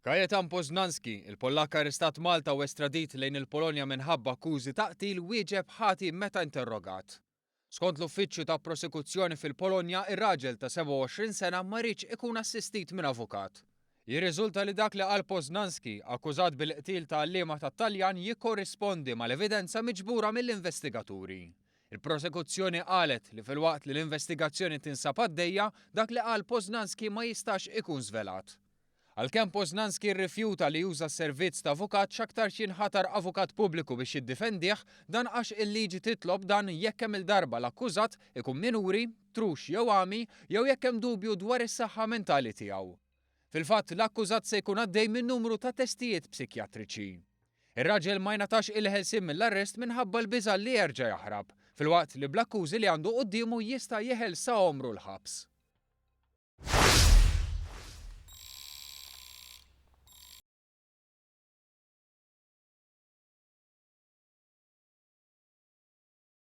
Kajetan Poznanski, il-Pollakk arrestat Malta u estradit lejn il-Polonja minħabba akkużi ta' qtil wieġeb ħati meta interrogat. Skont l-Uffiċċju ta' Prosekuzzjoni fil-Polonja, ir-raġel ta' 27 sena ma riedx ikun assistit minn avukat. Jirriżulta li dak li qal Poznanski, akkużat bil-qtil ta' għalliema tat-Taljan jikkorrispondi mal-evidenza miġbura mill-investigaturi. Il-Prosekuzzjoni qalet li filwaqt li l-investigazzjoni tinsab għaddejja, dak li qal Poznanski ma jistax ikun żvelat. Għalkemm Poznanski rrifjuta li juża s-servizz ta' avukat x'aktarx jinħatar avukat pubbliku biex jiddifendih, dan għax il-liġi titlob dan jekk kemm-il darba l-akkużat ikun minuri, trux jew għami, jew jekk hemm dubju dwar is-saħħa mentali tiegħu. Fil-fatt, l-akkużat se jkun għaddej minn numru ta' testijiet psikjatriċi. Ir-raġel ma jingħatax il-ħelsien mill-arrest minħabba l-biża' li jerġa' jaħrab, filwaqt li bl-akkużi li għandu quddiemu jista' jeħel sa għomru l-ħabs.